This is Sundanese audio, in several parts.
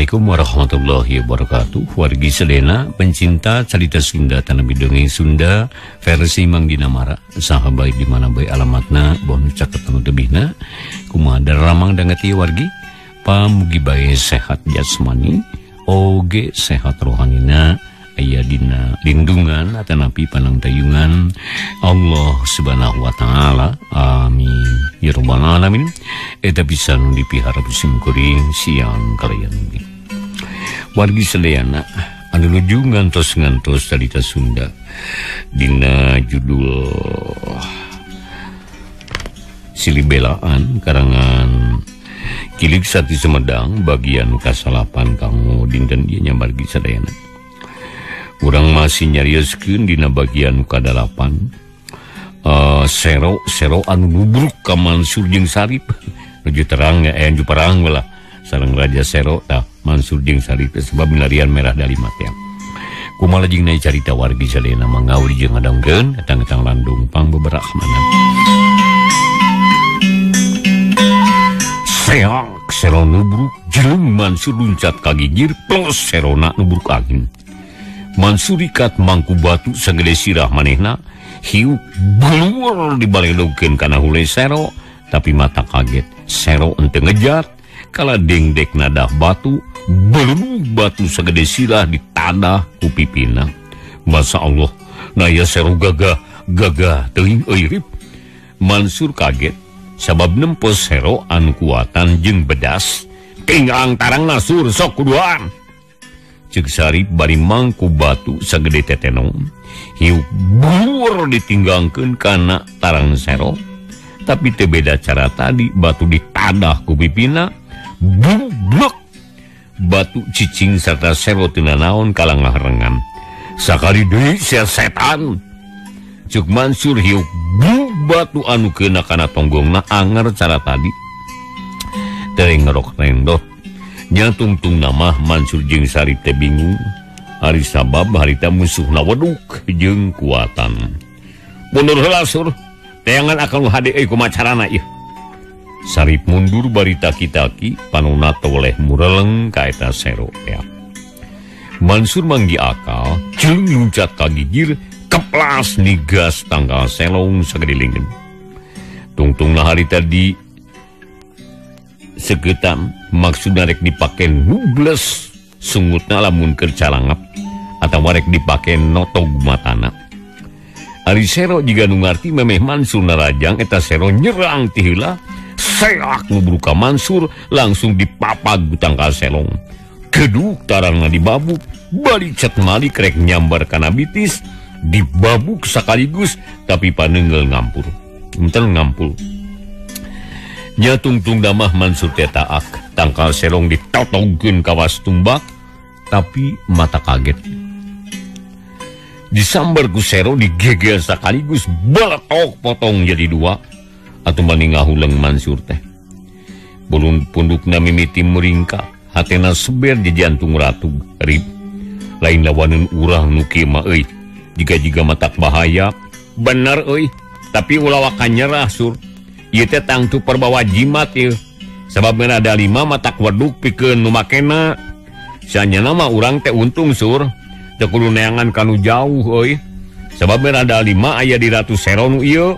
Assalamualaikum warahmatullahi wabarakatuh. Wargi sedena pencinta carita Sunda tanah dongeng Sunda versi Mang Dinamara, sahabat di mana bae alamatna boh nu caket anu tebihna kumaha daramang dangeti wargi, pamugi bae sehat jasmani oge sehat rohanina, aya dina lindungan atanapi panangtayungan Allah Subhanahu wa taala. Amin ya rabbal alamin. Eta bisa nu dipiharap simkuring siang kalayan ugi. Wargi sadayana anu nuju ngantos-ngantos carita Sunda dina judul Silih Belaan karangan Kilik Sati Sumedang bagian kasalapan kanggo dinten ieu nya wargi sadayana. Urang masih nyarioskeun dina bagian kadalapan sero sero anu nubruk ka Mansur jeung Sarip nuju terang nuju perang lah sareng Raja Sero tah Mansur jeung Sarip sebab milarian merah dalima teh. Kumaha jeung na carita wargi sadayana mangauli jeung ngadongkeun etang-etang landung pangbeberahmanan. Seak sero nubruk jeung Mansur luncat ka gigir plus serona nubruk angin. Mansur ikat mangku batu sagede sirah manehna hiuk bluer dibaledogkeun kana hule sero, tapi mata kaget sero ente ngejar kala dengdek nadah batu belum batu sagede sirah ditadah ku pipina. Masa Allah naya sero gagah gagah teuing euy rip. Mansur kaget sabab nempo sero anu kuatan jeung bedas tinggang tarang nasur sok kuduan. Ceuk Sarip bari mangku batu sagede tetenong hiuk bur ditinggangkeun kana tarang sero, tapi teu beda cara tadi batu ditadah ku pipina bublek batu cicing serta sero teu nanaon kalangaharengan. Sakali deui sia setan. Ceuk Mansur hiuk buk batu anu keuna kana tonggongna anger cara tadi teu ngerok rendot. Nya tungtung nama Mansur jeung Sarip teh bingung hari sabab harita musuhna weduk jeung kuatan. Mundur heula sur, teangan akal nu hade euy kumaha carana ieu. Sarip mundur bari taki-taki panona toleh mureleng ka eta sero teh. Mansur manggi akal jeung luncat ka gigir keplas nigas tanggal selong sagede. Tungtungna harita di seketam maksudna rek dipake nubles sungutna lamun keur calangap atawa rek dipake notog matana. Ari sero jiga nu ngarti memeh Mansur narajang eta sero nyerang ti heula seak nubruk ka Mansur langsung dipapag ku tangkal selong. Keduk tarangna dibabuk bari cet malik rek nyambar kana bitis dibabuk sakaligus tapi paneunggeul ngampur. Entel ngampul. Nya tungtung damah Mansur teh taak tangkal selong ditotongkeun kawas tumbak tapi mata kaget. Disambar ku sero digegel sekaligus beletok potong jadi dua atuh mani ngahuleng Mansur teh. Bulun pundukna mimiti muringka hatena seber di jantung ratug rip. Lain lawaneun urang nu kieu mah euy jiga-jiga matak bahaya bener euy tapi ulah waka nyerah sur. Ieu teh tangtu perbawa jimat ieu. Sabab merah dalima matak weduk pikeun nu makena. Sanyana mah urang teh untung sur. Teu kudu neangan kanu jauh euy. Sabab merah dalima aya di Ratu Sero nu ieu.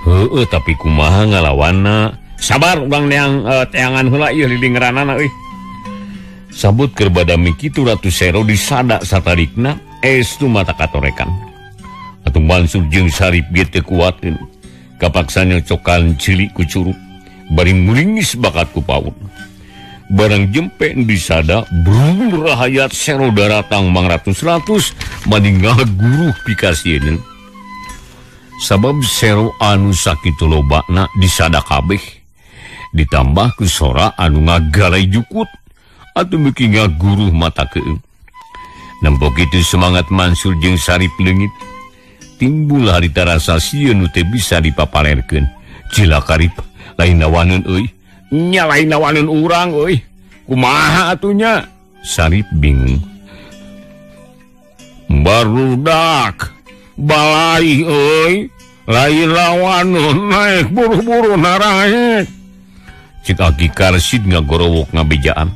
Heueuh tapi kumaha ngalawanna? Sabar urang neang teangan heula ieu lilingeranana euy. Sabut keur badami kitu Ratu Sero disada satarikna estu mata katorekan. Atuh Mansur jeung Sarip ge teu kuateun. Kapaksa nyocokan cilik ku curug bari muringis bakat ku paun. Barang jempe disada brul rahayat sero daratang mangratus-ratus mani ngaguruh pikasieun. Sabab sero anu sakitu lobana disada kabeh ditambah ku sora anu ngagalai jukut atuh beuki ngaguruh mata keung. Nempo kitu semangat Mansur jeung Sarip leungit. Timbul harita rasa sieun nu teu bisa dipapalerkeun. Cilaka rip, lain lawaneun euy. Nya lain lawaneun urang euy. Kumaha atuh nya? Sarip bingung. Barudak balai euy, lain lawaneun naek buru-buru naraek. Cik Aki Karsid ngagorowok ngabejaan.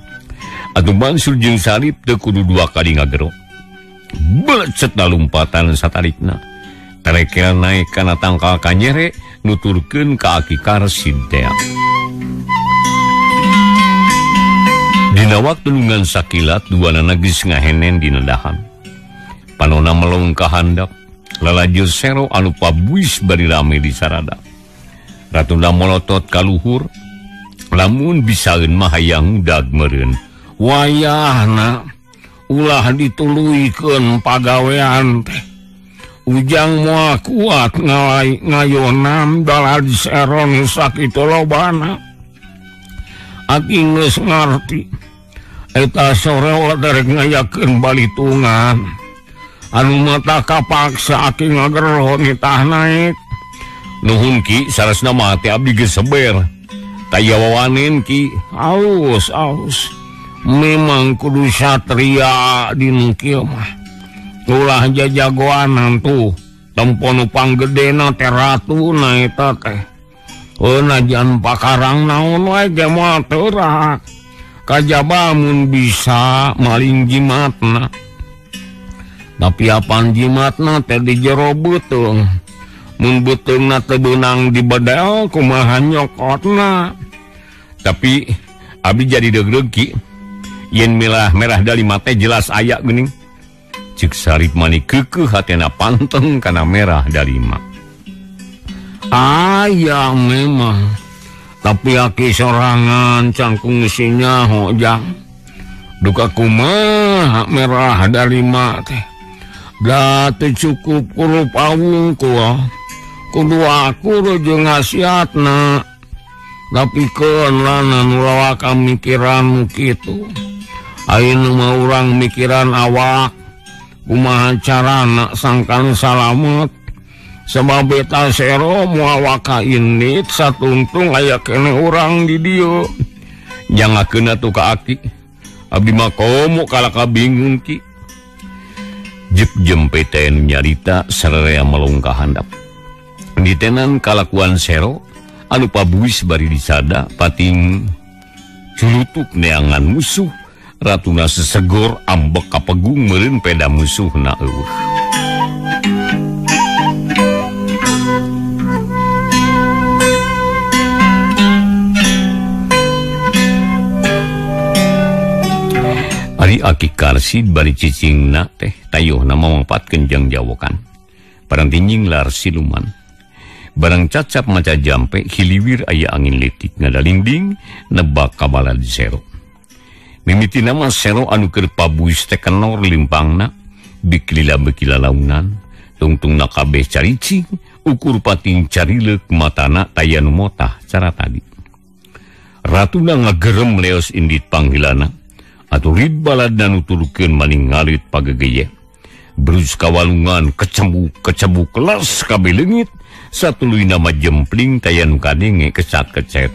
Atuh Mansur jeung Sarip teu kudu dua kali ngagero. Belecet lompatan satarikna. Tarekel naik kana tangkal kanyere nuturkeun ka Aki Karsid teh. Dina waktu nungan sakilat duanana geus ngahenen dina dahan. Panona melong ka handap, lalajo sero anu pabuis bari rame di sarada. Ratuna molotot ka luhur, lamun bisaeun mah hayang udag meureun. Wayahna ulah dituluykeun pagawean teh. Ujang moal kuat ngayonan balad seron sakitu lobana. Aki geus ngarti eta sore derek ngayakeun balitungan. Anu mata kapaksa aki ngagero nitah naik. Nuhun Ki, sarasna mah teh abdi geus seber. Taya wawanen Ki. Aus aus. Memang kudu satria di nu kieu mah. Ulah jajagoanan tuh. Tempo nu panggedena teh ratuna eta teh. Najan pakarang naon wae ge moal teurak. Kajaba mun bisa maling jimatna. Tapi apan jimatna teh di jero beuteung. Mun beuteungna teu beunang di bedel kumaha nyokotna. Tapi abdi jadi deugdeug Ki. Yen merah merah dalima teh jelas aya geuning. Ceuk Sarip mani keukeuh hatena panteng kana merah dalima. Aya memang. Tapi aki sorangan cangkung isinya hojang. Duka kumaha merah dalima teh. Da teu cukup kurup awung kuah. Kudu aku jeung hasiatna. Tapi keun lanan ulah mikiranmu kitu. Ayeuna mah urang mikiran awak. Kumaha carana sangkan salamet. Sebab eta sero moal waka indit satuntung aya keneh urang di dieu. Jangakeun atuh ka aki. Abdi mah komo kalaka bingung Ki. Jep jempe teh nu nyarita sararea melong ka handap. Ditenan kalakuan sero anu pabuis bari disada pating culutuk neangan musuh. Ratuna sesegor ambek kapegung meureun peda musuhna eueuh. Ari Aki Karsid bari cicingna teh tayuhna mangpatkeun jang jawokan. Paranti nyinglar siluman. Barang cacap maca jampe hiliwir aya angin letik ngadalingding nebak kabalad sero. Mimiti nama sero anu keur pabuis teh kenor limpangna biklila bekila launan tungtungna kabeh caricing ukur pating carileuk matana taya nu motah cara tadi. Ratuna ngagerem leos indit panggilana atuh rid baladna nuturkeun maning ngalit pagegeye. Berus kawalungan kecebuk kecebuk kelas kabeh leungit satuluyna mah jempling taya nu kadenge kecat-kecet.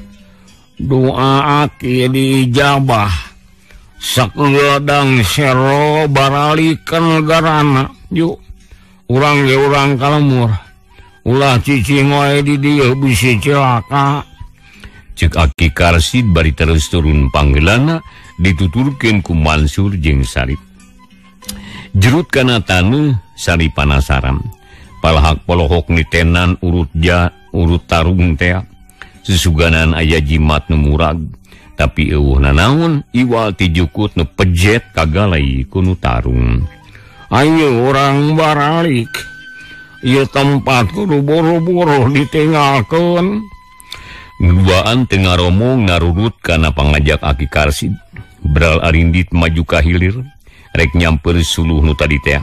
Doa aki diijabah. Sakeladang sero baralikan garana. Yuk, urang ge urang kalemur. Ulah cicing wae di dieu bisi cilaka. Ceuk Aki Karsid bari terus turun panggilana dituturkeun ku Mansur jeung Sarip. Jerut kana taneuh Sarip panasaran. Palahak polohok nitenan urut ja urut tarung tea. Susuganan aya jimat nu murag. Tapi eueuh nanaon iwal ti jukut nu pejet kagalai ku nu tarung. Ayo urang baralik. Ieu tempat kudu boro-boro ditinggalkeun. Duaan teu ngaromong ngarurut kana pangajak Aki Karsid. Bral arindit maju ka hilir rek nyamper suluh nu tadi teh.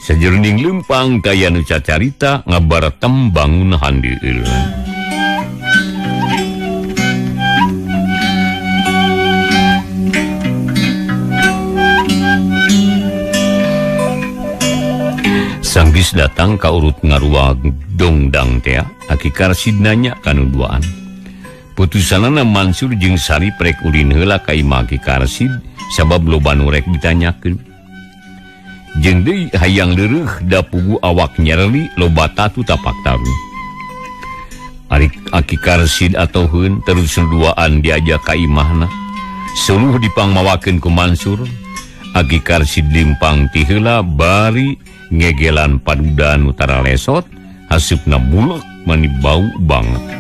Sajeroning leumpang kaya nu cacarita ngabaretem bangun handeueul. Sanggis datang ka urut ngaruag dongdang tea, Aki Karsid nanya kanu duaan. Putusanana Mansur jeung Sarip rek ulin heula ka imah Aki Karsid sabab loba nu rek ditanyakeun. Jeung deui hayang leureuh da pugu awak nyereli loba tatu tapak tarung. Ari Aki Karsid atoheun terus duaan diajak ka imahna. Suluh dipangmawakeun ku Mansur. Aki Karsid limpang ti heula bari ngegelan padudan utara lesot, hasupna bulek mani bau banget.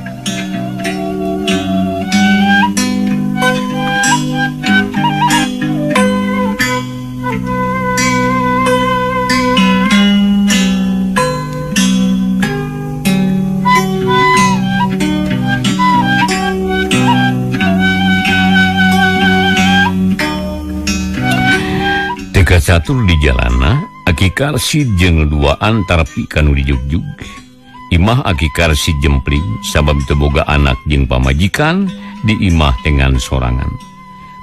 Catur di jalana, Aki Karsid jeung duaan tarpi kanu dijugjug. Imah Aki Karsid jempling sabab teu boga anak jeung pamajikan di imah tengan sorangan.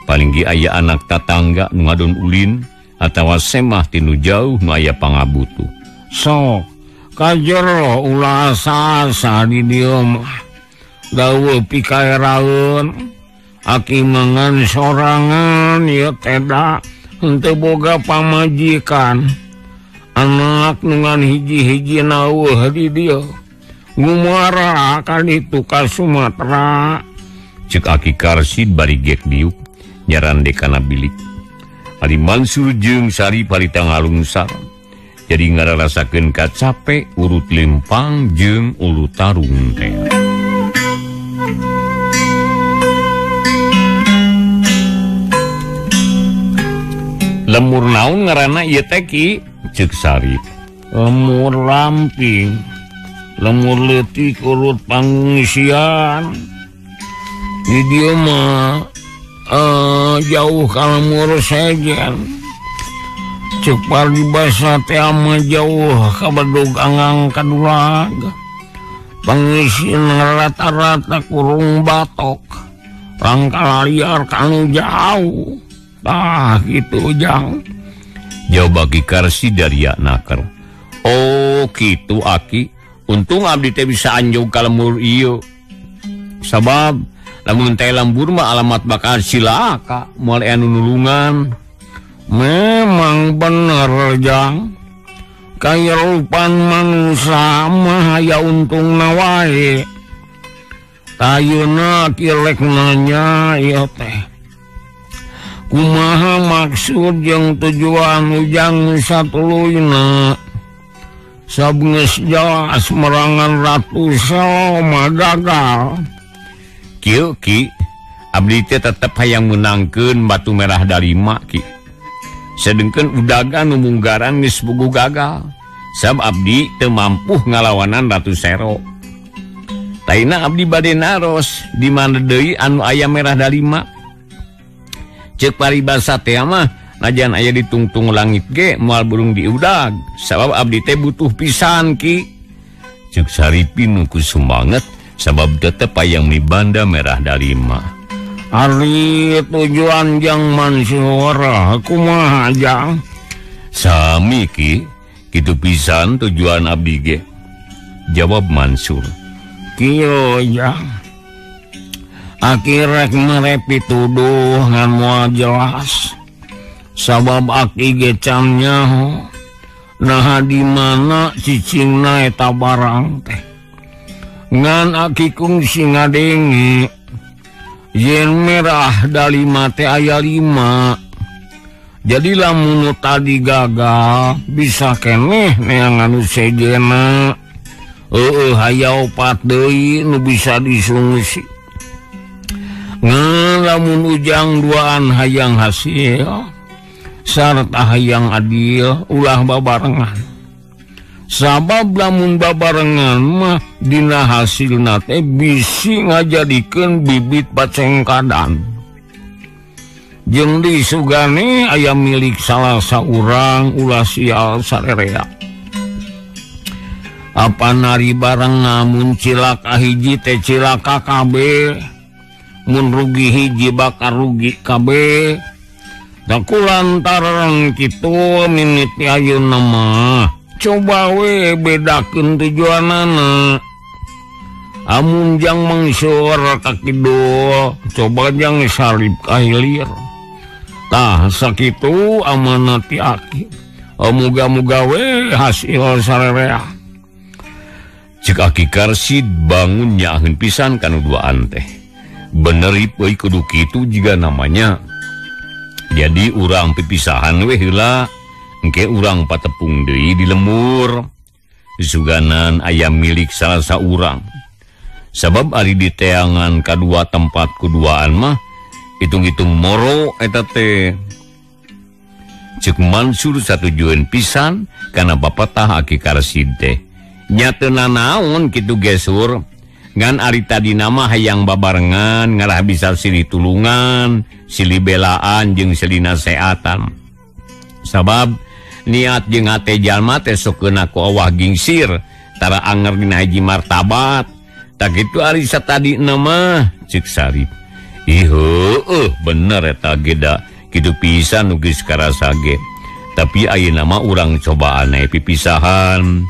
Paling ge aya anak tatangga nu ngadon ulin atawa semah tinu jauh nu aya pangabutuh. Sok kajero ulah asa di dieu mah. Daweuh pikaeraeun aki mangan sorangan ieu teh da. Henteu boga pamajikan, anak nungan hiji-hiji naueuh di dieu. Ngumara ka ditu ka Sumatera. Ceuk Aki Karsid bari gek diuk nyarande kana bilik. Ari Mansur jeung Sarip harita ngalungsar. Jadi ngararasakeun kacape urut lempang jeung ulu tarung teh. Lemur naon ngaranna ieu teh Ki? Ceuk Sarip. Lemur lamping, lemur leutik urut pangungsian. Di dieu mah jauh ka lemur sejen. Ceuk paribasa teh mah jauh ka bedog angang kadulag. Pangeusin rata-rata kurung batok, rangka liar kanu jauh. Ah gitu jang. Jawab Aki Karsid dari naker. Oh gitu Aki, untung abdi teh bisa anjog ka lembur ieu. Sabab lamun teh lembur mah alamat bakal cilaka, moal aya nu nulungan. Memang bener jang. Kahirupan manusia mah aya untungna wae. Ayeuna kirek nanya ieu teh. Kumaha maksud jeung tujuan ujang satuluyna? Sabgeus jelas merangan Ratu Selo gagal. Kieu Ki, abdi teh tetep hayang meunangkeun batu merah dalima Ki. Sedengkeun udagan nu munggaran geus puguh gagal. Sab abdi teu mampu ngalawanan Ratu Sero. Taina abdi bade naros di mana deui anu aya merah dalima? Ceuk paribasa teh mah najan aya ditungtung langit ge moal burung diudag sabab abdi teh butuh pisan Ki. Ceuk Saripin ku sumanget sabab tetep hayang mibanda merah dalima. Ari tujuan jang Mansur kumaha jang? Sami Ki, kitu pisan tujuan abdi ge. Jawab Mansur. Kieu jang. Aki rek mere pituduh ngan moal jelas. Sabab aki ge can nyaho naha di mana cicingna eta barang teh. Ngan aki kungsi ngadenge yen merah dalima teh aya 5. Jadi lamun nu tadi gagal bisa keneh neangan nu sejena. Heueuh aya opat deui nu bisa disungsi. Ngan lamun ujang duaan hayang hasil sarta hayang adil ulah babarengan. Sabab lamun babarengan mah dina hasilna teh bisi ngajadikeun bibit pacengkadan. Jeung disugane aya milik salah saurang ulah sial sarerea. Apa nari bareng namun cilaka hiji teh cilaka kabeh. Mun rugi hiji bakal rugi kabeh. Da kulantaran kitu mimiti ayeuna mah coba we bedakeun tujuanana. Amun jang Mansur ka kidul, coba jang Sarip ka hilir. Tah sakitu amanat ti aki. Muga-muga we hasil sarerea. Ceuk Aki Karsid bangun nyaaheun pisan kanu duaan teh. Bener euy kudu kitu jiga namanya. Jadi urang pipisahan we heula, engke urang patepung deui di lembur. Suganan aya milik salah saurang. Sabab ari diteangan kadua tempat kuduaan mah hitung-hitung moro eta teh. Cek Mansur satujueun pisan kana papatah Aki Karsid teh. Nya teu nanaon kitu gesur. Ngan ari tadi nama hayang babarengan ngarah bisa silih tulungan, silih belaan jeung silih naseatan. Sabab niat jeung hate jalma teh sok keuna ku awah gingsir, tara anger dina hiji martabat. Tak kitu ari satadina mah cek Sarip. Ih heueuh bener eta ge da. Kitu pisan nu geus karasa ge. Tapi ayeuna mah urang cobaan aya pipisahan.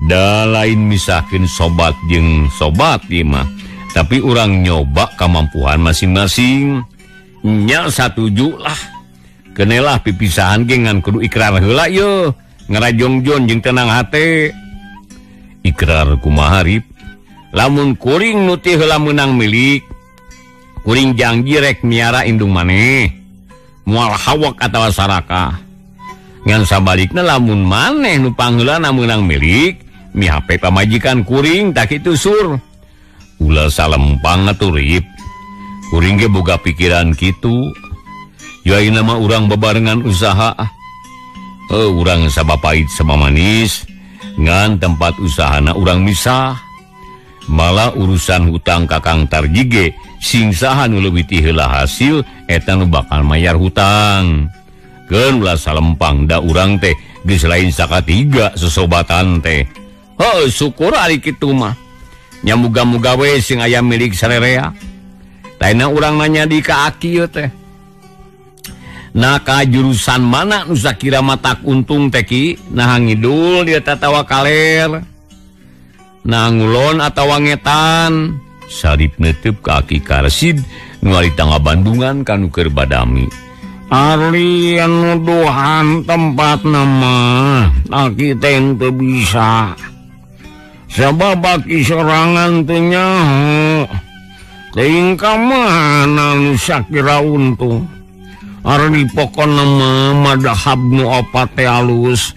Da lain misahkeun sobat jeung sobat ieu mah. Tapi urang nyoba kamampuan masing-masing. Nya satuju lah. Kenelah pipisahan ge ngan kudu ikrar heula yeuh. Ngarajongjon jeung tenang hate. Ikrar kumaha Rip? Lamun kuring nu ti heula meunang milik, kuring janji rek miara indung maneh. Moal hawak atawa sarakah. Ngan sabalikna lamun maneh nu pangheulana meunang milik, mihape pamajikan kuring tak kitu sur. Ulah salempang atuh Rip. Kuring ge boga pikiran kitu. Yo ayeuna mah urang bebarengan usaha. Urang sabapait sama manis, ngan tempat usahana urang misah. Malah urusan hutang Kakang Tarji ge sing saha nu leuwih ti heula hasil eta nu bakal mayar hutang. Keun ulah salempang da urang teh geus lain sakatiga sesobatan teh. Heuh syukur ari kitu mah. Nya muga-muga we sing aya milik sarerea. Lainna urang nanya di ka aki ieu teh. Nah ka jurusan mana nu sakira matak untung teh ki? Nah ngidul dia tatawa kaler. Nah ngulon atawa ngetan. Sarip netep ka Aki Karsid nu ari tangga Bandungan ka nu keur badami. Ari nuduhan tempat nama aki teh teu bisa. Sabab aki sorangan teu nyaho. Teuing ka mana nu sakira untung. Ari pokona mah madahab nu opat teh alus.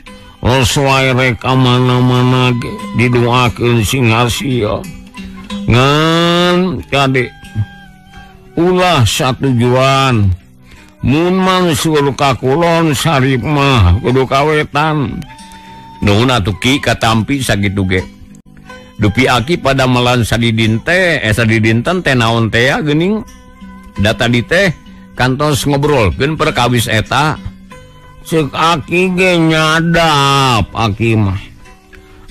Los wae rek ka mana-mana ge didoakeun sing hasil. Ngan kade ulah satujuan. Mun Mansur ka kulon Sarip mah kudu kawetan. Nuhun atuh Ki katampi sakitu ge. Dupi aki pada melan sadidin teh, sadidinten teh naon teh ya geuning. Da tadi teh kantos ngobrolkeun perkawis eta. Ceuk aki ge nyadap aki mah.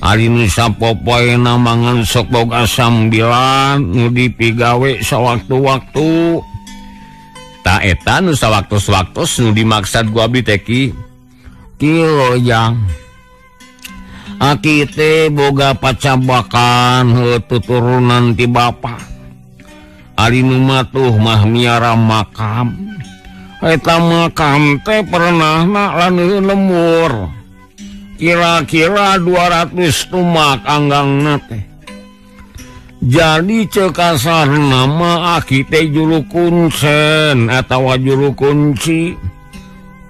Ari nu sapopoena mangan sok boga sambilan nu dipigawe sawaktu-waktu. Ta eta nu sawaktos-waktos nu dimaksad ku abdi teh Ki. Kieu jang. Aki teh boga pacabakan heuh tuturunan ti bapa. Ari nu matuh mah miara makam. Eta makam teh pernahna laneuh lembur. Kira-kira 200 tumak anggangna teh. Jadi ceuk kasarna mah aki teh juru kuncen atawa juru kunci.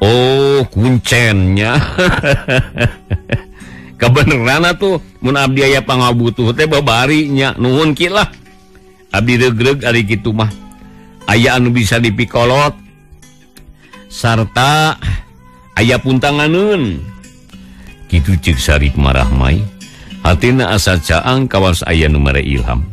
Oh, kuncennya. Kebeneran atuh mun abdi aya pangabutuh teh babari nya nuhun ki lah. Abdi regreg ari kitu mah. Aya anu bisa dipikolot sarta aya puntanganeun. Kitu ceuk Sarip marahmai. Hatina asa caang kawas aya nu mere ilham.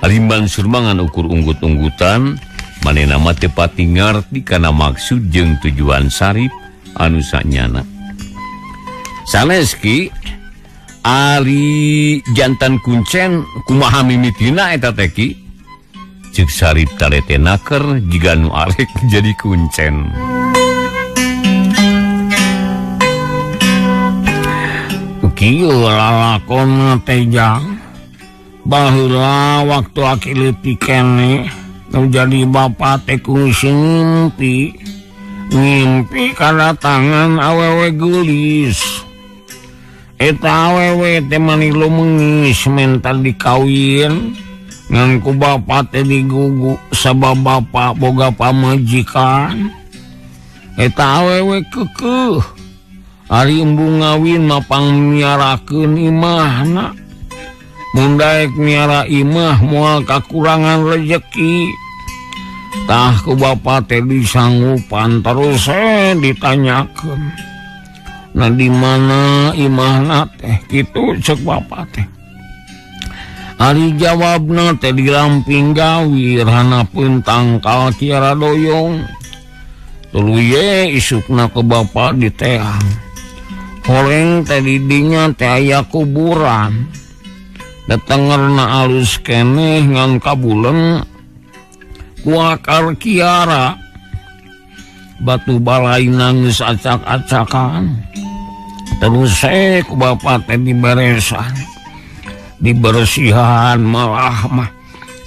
Ari Mansur mangan ukur unggut-unggutan, manehna mah teu pati ngarti kana maksud jeung tujuan Sarip anu sanyana. Sanes Ki, ari jantan kuncen kumaha mimitina eta teh Ki? Ceuk Sarip talete naker jiga nu arek jadi kuncen. Kieu lalakon teh jang. Baheula waktu aki leutik keneh nu jadi bapa teh kungsi ngimpi. Ngimpi kadatangan awewe geulis. Eta awewe teh mani lumengis menta dikawin. Ngan ku bapa teh digugu sabab bapa boga pamajikan. Eta awewe kekeuh. Ari embung ngawin mah pangmiarakeun imahna. Mun daek miara imah moal kakurangan rejeki. Tah ku bapa teh disanggupan terus ditanyakeun. Nah di mana imahna teh kitu cek bapa teh. Ari jawabna teh di lamping gawir hanapeun tangkal Kiara Doyong. Tuluy ye isukna ke bapa diteang. Horeng teh di dinya teh aya kuburan. Datengerna alus keneh ngan kabuleng ku akar kiara. Batu balaina geus acak-acakan. Terus ku bapa teh diberesan. Dibersihan malah mah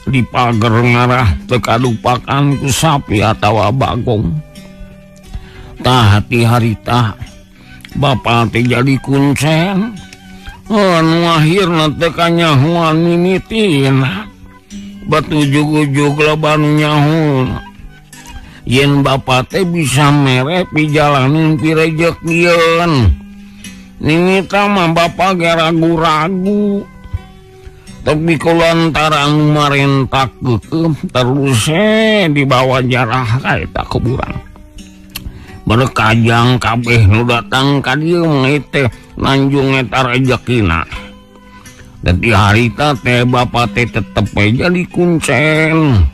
dipager ngarah teu kadupakan ku sapi atawa bagong. Tah ti harita bapa teh jadi kuncen. Anu akhirna teu kanyahoan mimitina. Batu ujug-ujug loba nu nyaho. Yen bapa teh bisa mere pijalanin pirejekieun. Mimita mah bapa ge ragu-ragu. Tapi kulantaran marentak kekeuh terus dibawa jarah ka eta kuburan. Berkajang kabeh nu datang ka dieu mah teh nanjung eta rejekina. Dan di harita teh bapa teh tetep we jadi kuncen.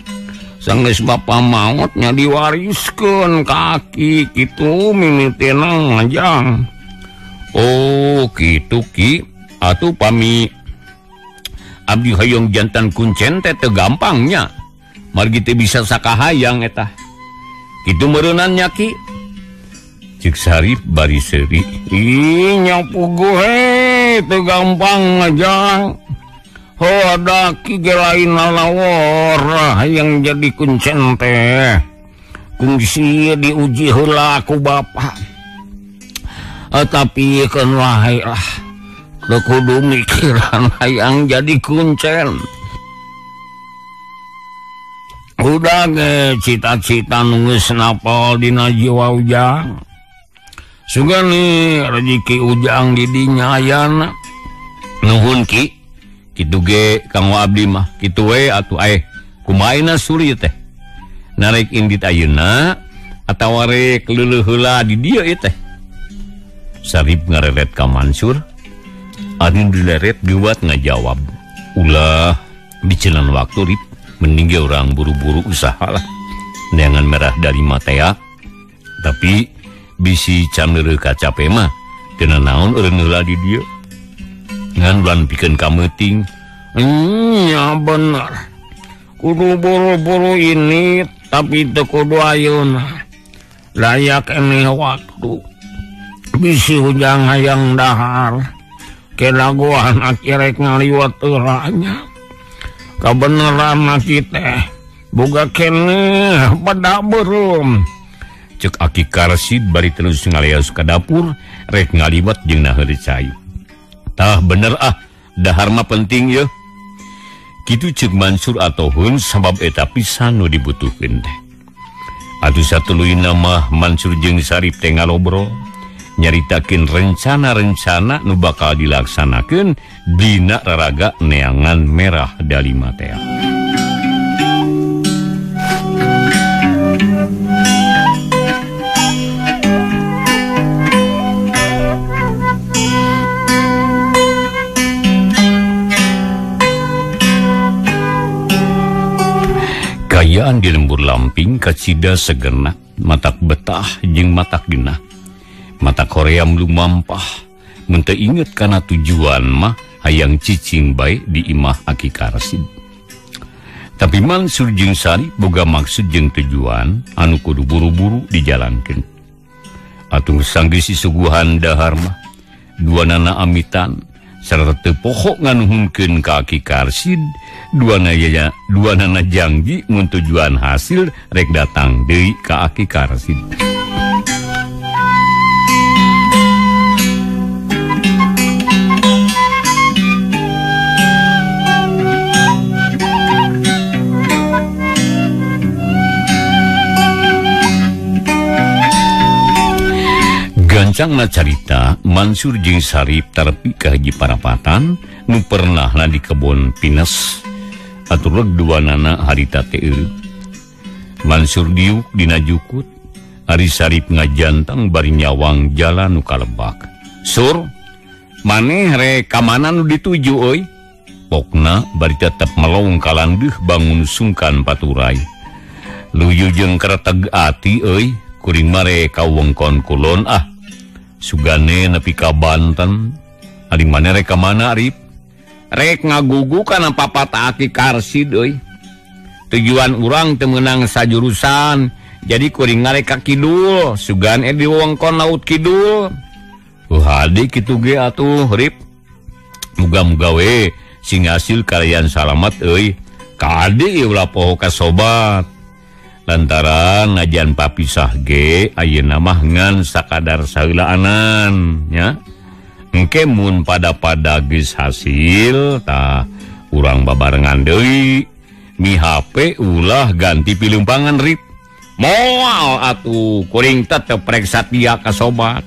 Sanggeus bapa maot nya diwariskeun ka aki kitu mimitina ngajang. Oh kitu Ki, atuh pami abdi hoyong jantan kuncen teh teu gampangnya. Margi teu bisa sakahayang eta. Kitu meureunnan nya Ki. Cek Sarip bari seuri. Ih nya puguh he teu gampang ngajang. Ho ada ki ge lain lalawor hayang jadi kuncen teh. Kungsi diuji heula ku bapa. Tapi keun wae lah. Teu kudu mikiran hayang jadi kuncen. Udah ge cita-cita nu geus napal dina jiwa ujang. Sugani rezeki ujang di dinya ayana. Nuhun Ki, kitu ge kanggo abdi mah kitu we atuh ae. Kumaha suri teh? Narek indit ayeuna atawa rek leuleut heula di dieu ieu teh? Sarip ngareret ka Mansur. Anu dileret diwat ngajawab. Ulah dicenan waktu Rip, mending ge urang buru-buru usaha lah. Neangan merah dari matea. Tapi bisi can leureut kacape mah teu nanaon eureun heula di dieu. Ngan ulan pikeun ka meuting. Nya bener. Kudu buru-buru ini tapi teu kudu ayeuna. Layak ini waktu. Bisi ujang hayang dahar. Kelaguan akhirnya ngaliwat eranya. Kebenaran aki teh boga keneh pada beureum. Cek aki Karsid bari terus ngaleos ka dapur rek ngaliwat jeung naheuri cai. Tah bener ah, dahar mah penting yeuh. Kitu cek Mansur atohun sabab eta pisan nu dibutuhkeun teh. Atuh satuluyna mah Mansur jeung Sarip teh ngalobrol. Nyaritakeun rencana-rencana nu bakal dilaksanakeun dina raraga neangan merah dalima tea. Kayaan di lembur lamping kacida segerna, matak betah jeung matak genah. Mata Korea lumampah mun teu inget kana tujuan mah hayang cicing bae di imah Aki Karsid. Tapi Mansur jeung Sari boga maksud jeung tujuan anu kudu buru-buru dijalankeun. Atuh sanggeus disuguhan dahar mah duanana amitan sarta teu poho nganuhunkeun ka Aki Karsid, duanana janji mun tujuan hasil rek datang deui ka Aki Karsid. Gancangna carita Mansur jeung Sarip tarepi ka hiji parapatan nu pernahna di kebon pinus atur reg duanana harita teh eureut. Mansur diuk dina jukut, ari Sarip ngajantang bari nyawang jalan nu kalebak. Sur, maneh rek ka mana nu dituju euy? Pokna bari tetep melong kalandeuh bangun sungkan paturai. Luyu jeung kereteg ati euy, kuring mah rek ka wengkon kulon ah. Sugane nepi ka Banten. Ari maneh rek ka mana Arip? Rek ngagugu kana papat aki Karsid euy. Tujuan urang teu meunang sajurusan, jadi kuring ngarek ka kidul, sugan di wewengkon laut kidul. Hade kitu ge atuh Rip. Muga-muga we sing hasil kalian salamat euy. Kade ieu ulah poho ka sobat. Lantaran najan papisah ge ayeuna mah ngan sakadar saheulaanan nya. Engke mun pada-pada geus hasil tah urang babarengan deui. Mi HP ulah ganti pilumpangan Rip. Moal atuh kuring tetep rek satia ka sobat.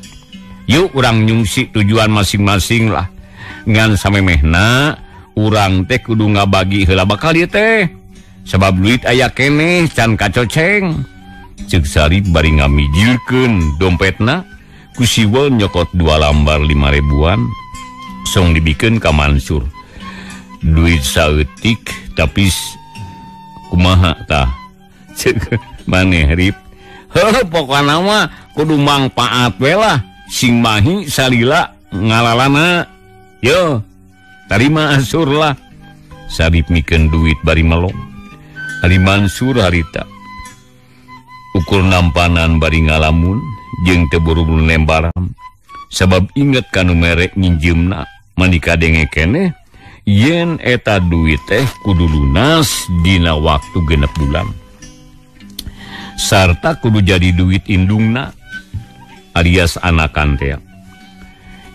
Yuk urang nyungsi tujuan masing-masing lah. Ngan samemehna urang teh kudu ngabagi heula bakal ieu teh. Sebab duit aya keneh can kacoceng. Ceuk Sarip bari ngamijilkeun dompetna ku siwel nyokot 2 lambar 5 ribuan song dibikeun ka Mansur. Duit saeutik tapi kumaha tah? Ceuk maneh Rip. Heuh pokona mah kudu mangpaat we lah. Sing mahi salila ngalalana. Yo, tarima asur lah. Sarip mikeun duit bari melong. Ari Mansur harita ukur nampanan bari ngalamun jeung teu buru-buru nembaran sabab inget kanu merek nginjeumna mani kadenge keneh yen eta duit teh kudu lunas dina waktu 6 bulan sarta kudu jadi duit indungna alias anakan teh.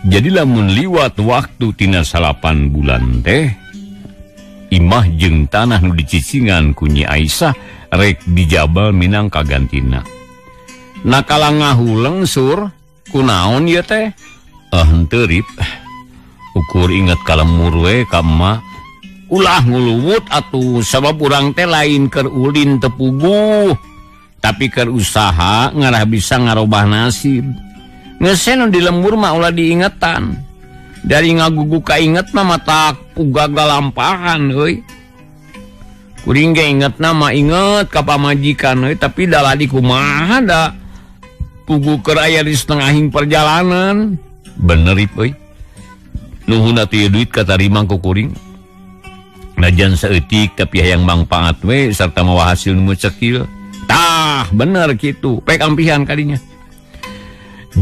Jadi lamun liwat waktu tina 8 bulan teh imah jeung tanah nu dicicingan ku Nyi Aisyah rek dijabal minang kagantina. Nakala ngahuleng sur kunaon ieu teh? Ah henteu Rip. Ukur inget ka lemur we ka emak. Ulah nguluwut atuh sabab urang teh lain keur ulin teu puguh, tapi keur usaha ngarah bisa ngarobah nasib. Geus nu di lembur mah ulah diingetan. Dari ngagugu kainget mah mata gagal lampahan euy. Kuring ge ingetna mah inget ka pamajikan euy, tapi da ladi kumaha da pugu keur aya di setengahing perjalanan. Bener Rip euy. Nuhun atuh ieu duit katarima ku kuring. Najan saeutik tapi hayang mangpaat we sarta mawa hasil nu cekil. Tah bener kitu, pek ampihan kadinya.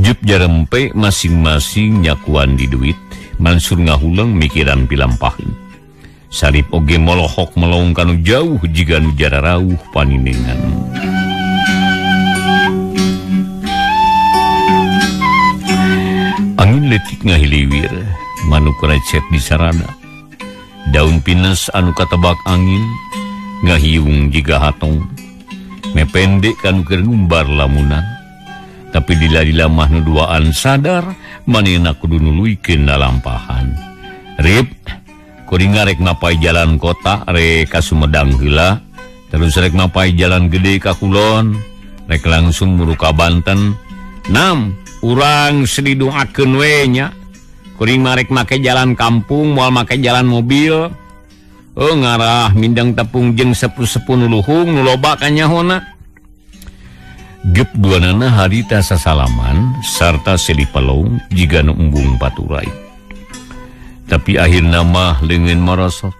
Jup jarempe masing-masing nyakuan di duit. Mansur ngahuleng mikiran pilampahin. Sarip oge molohok melong kanu jauh jiga nu jararauh paninengan. Angin letik ngahiliwir, manuk recet di sarana. Daun pinus anu katebak angin ngahiung jiga hatong. Mependek kanu keur ngumbar lamunan. Tapi dila-dila mah nu duaan sadar manehna kudu nuluykeun lalampahan. Rip, kuring rek mapai jalan kota rek ka Sumedang heula, terus rek mapai jalan gede ka kulon, rek langsung muru ka Banten. Nam, urang seliduakeun we nya. Kuring mah rek make jalan kampung, moal make jalan mobil. Oh ngarah mindeng tepung jeung sepuh-sepuh nu luhung nu loba kanyahona. Gep duanana harita sasalaman sarta silih pelong jiga nu embung paturai. Tapi akhirna mah leungeun marosot.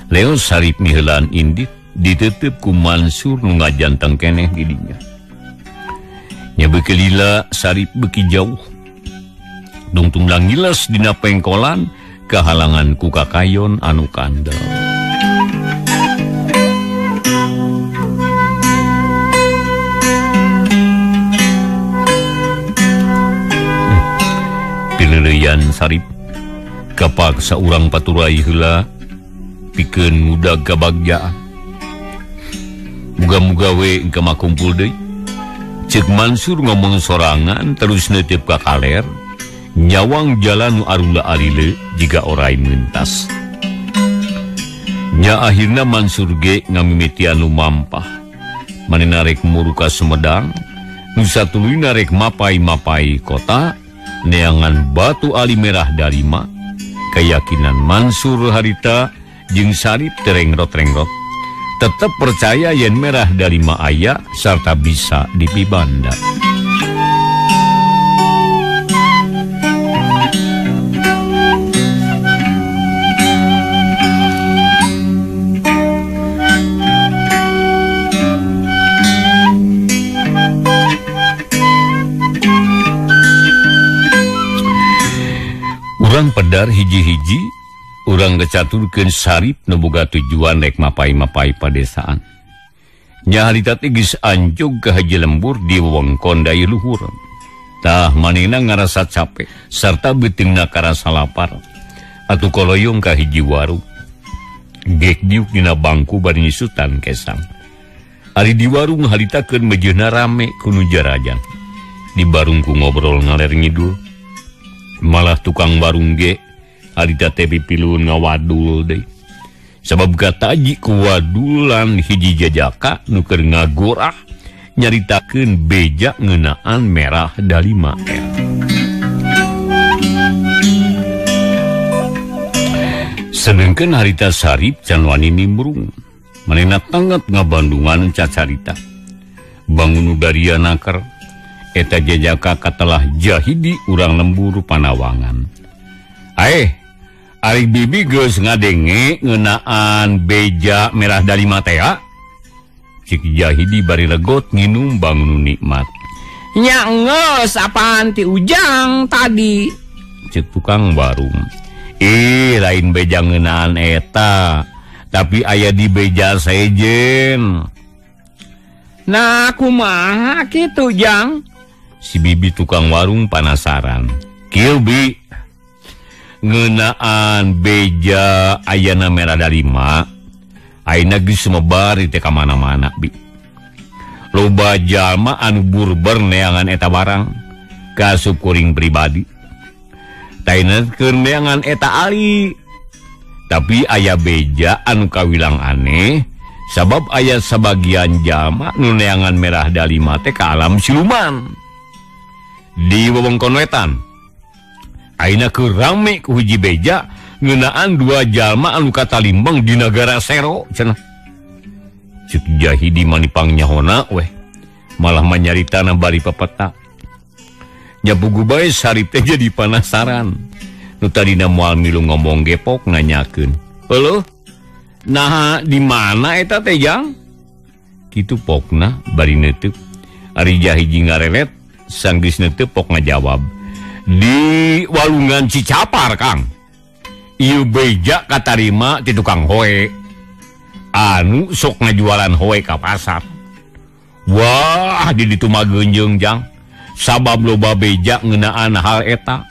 Leo Sarip miheulaan indit ditutup ku Mansur nu ngajanteng keneh di dinya. Nya beuki lila Sarip beuki jauh. Dungtung langiles dina pengkolan kahalangan ku kakayon anu kandel. Pileuleyan Sarip kapaksa urang paturai heula pikeun ngudag kabagjaan. Muga-muga we engke makumpul deui. Cek Mansur ngomong sorangan terus neuteup ka kaler, nyawang jalan nu arula alile jiga orai mentas. Nya akhirna Mansur ge ngamimitian lumampah. Manehna rek muru ka Sumedang, nu satuluyna rek mapai-mapai kota, neangan batu ali merah dalima. Keyakinan Mansur harita jeung Sarip terengrot-rengrot. Tetep percaya yen merah dalima aya sarta bisa dipibanda. Urang pedar hiji-hiji, urang gecaturkeun Sarip nu boga tujuan rek mapai-mapai padesaan. Nya harita teh geus anjog ka haji lembur di wewengkon dai luhur. Tah manehna ngarasa capek sarta beuteungna karasa lapar. Atuh koloyong ka hiji warung. Gek diuk dina bangku bari nyusutan kesang. Ari di warung harita keur mejeuna rame ku nu jarajan. Di barung ku ngobrol ngaler ngidul. Malah tukang warung ge harita teh pipilun ngawadul deui. Sabab kataji kuwadulan hiji jajaka nu keur ngagorah nyaritakeun beja ngeunaan merah dalima. Sedengkeun harita Sarip can wani nimbrung. Manehna tanget ngabandungan cacarita. Bangun daria naker eta jajaka katelah Jahidi urang lembur Panawangan. Aeh, ari bibi geus ngadenge ngeunaan beja merah dalima teh. Cik Jahidi bari legot nginum bangun nikmat. Nya geus apaan ti Ujang tadi? Cek tukang warung. Ih, lain beja ngeunaan eta, tapi aya di beja sejen. Nah, kumaha kitu, Jang? Si bibi tukang warung panasaran. Kieu bi, ngeunaan beja ayana merah dalima, ayeuna geus sumebar teh ka mana-mana bi. Loba jalma anu burber neangan eta barang ka asup kuring pribadi. Taina keur neangan eta ali. Tapi aya beja anu kawilang aneh, sabab aya sabagian jalma nu neangan merah dalima teh ka alam siluman. Di wewengkon wetan ayeuna keur rame ku hiji beja ngeunaan dua jalma anu katalimbang di nagara Sero cenah. Cek Jahidi manipang nyahona weh, malah manyaritana bari pepeta. Nya pugu bae Sarip teh jadi panasaran. Nu tadina moal milu ngomong gepok nanyakeun. "Euleuh, naha di mana eta teh, Jang?" Kitu pokna bari neuteuk. Ari Jahidi ngarelet sanggeus neuteuk pok ngajawab, "Di walungan Cicapar, Kang. Ieu beja katarima ti tukang hoe anu sok ngajualan hoe ka pasar." Wah, di ditu mah geunjeung, Jang. Sabab loba beja ngeunaan hal eta.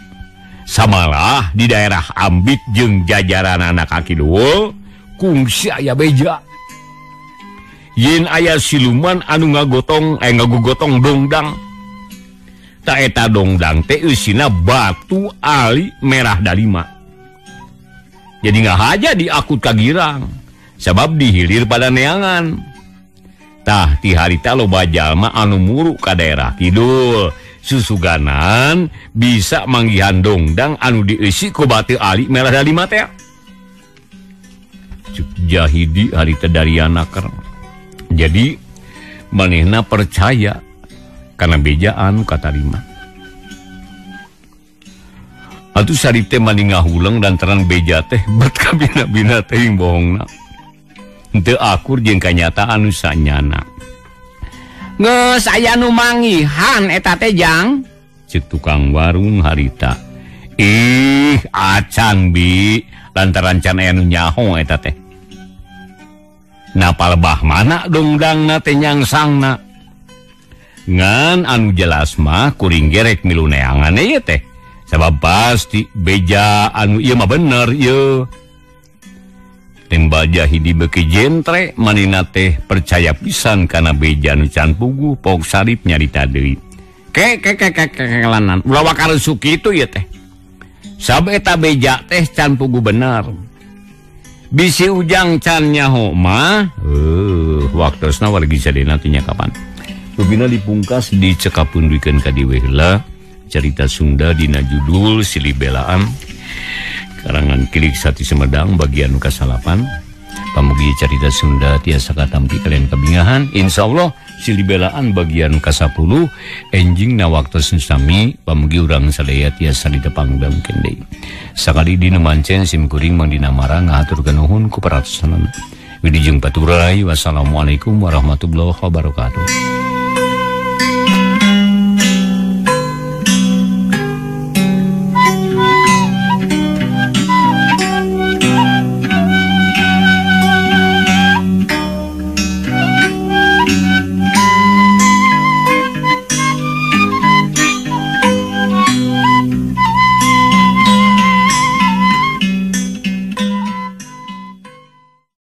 Samalah di daerah Ambit jeung jajaranana ka kidul kungsi aya beja. Yen aya siluman anu ngagotong ngagugotong dongdang. Ta eta dongdang teh eusina batu ali merah dalima. Jadi ngahaja diakut ka girang sabab dihilir pada neangan. Tah ti harita loba jalma anu muru ka daerah kidul susuganan bisa manggihan dongdang anu dieusi ku batu ali merah dalima teh. Cuk Jahidi harita dariana ker. Jadi manehna percaya karena beja anu katarima. Atuh Sarip teh mani ngahuleng lantaran beja teh bet kabina-bina teh bohongna. Henteu akur jeung kanyataan nu sanyana. Geus aya nu manggihan eta teh, Jang? Cek tukang warung harita. Ih, acan bi, lantaran can aya nu nyaho eta teh. Napa lebah mana dongdangna teh nyangsangna. Ngan anu jelas mah kuring gerek milu neangan ieu teh. Sabab pasti beja anu ieu mah bener ieu. Tembaja hidi beuki jentre manina teh percaya pisan kana beja nu can puguh Pok Sarip nyarita deui. Ke ke ke ke kelanan ulah wakaresu kitu ieu teh. Sab eta beja teh can puguh bener. Bisi Ujang can nyaho mah waktosna wargi sadena teh nya kapan. Rubina dipungkas dicekapun duikeun ka dieu heula carita Sunda dina judul Silih Belaan. Karangan Kilik Sati Sumedang bagian kasalapan. Pamugi carita Sunda tiasa katampi kalian kabingahan. Insyaallah Silih Belaan bagian ka-10 enjing na waktos sami pamugi urang sadaya tiasa ditepangdamkeun deui. Sakali dina mancen sim kuring Mang Dina Mara ngahaturkeun nuhun ku perhatosanana. Wilujeng paturay, wassalamualaikum warahmatullahi wabarakatuh.